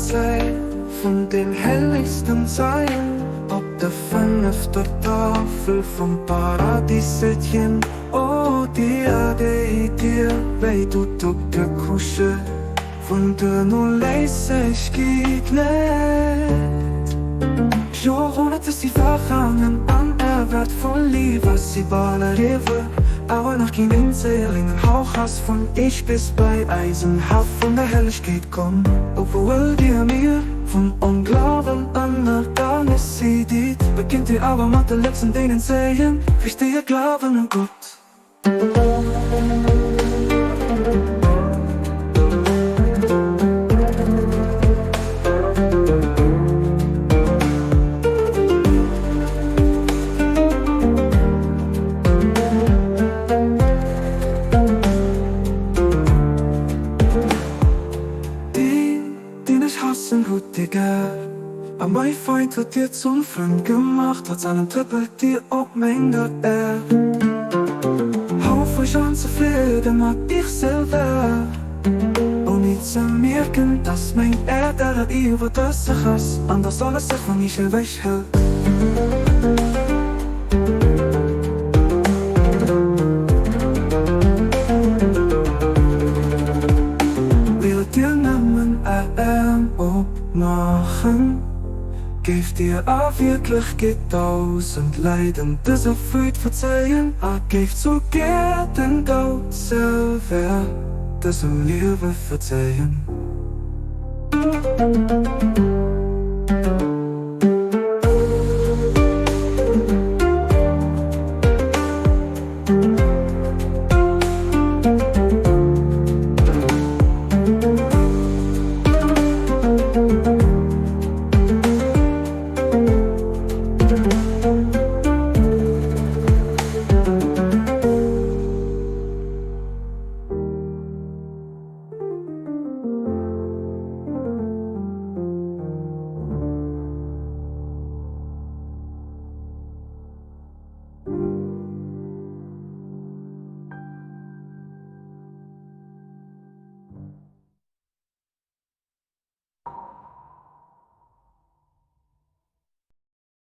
Zäit vun dem hellegsten Zeien op der fënnefter Tafel vum Paradis seet hien, O dir, déi dir wéi dout op der Couche vun duerno Léissegkeet leet. Joerhonnerte si vergaangen an är wäertvoll Liewe si bal eriwwer, awer nach keen eenzelen Hauch ass vun iech bis bei eisen Haff vun der Hellegkeet komm. Obwuel dir mir vum Onglawen ënnergaange sidd, beginnt dir awer mat de Lëpsen deenen Zéien richtege Glawen u Gott. Deen, deen ech hassen, hutt dir gär, a mäi Feind hutt dir zum Frënd gemaach, trotz allem trëppelt dir op menger Äerd. Houfreg an zefridde mat iech selwer, ouni ze mierken, dass meng Äerd awer iwwerdrësseg ass an dass alles sech vun iech ewech hält. Willt dir nëmmen är Äerm opmaachen, géift dir a Wierklechkeet 1000 Leiden dëser Freud verzeien a géift souguer den Doud selwer dësem Liewe verzeien.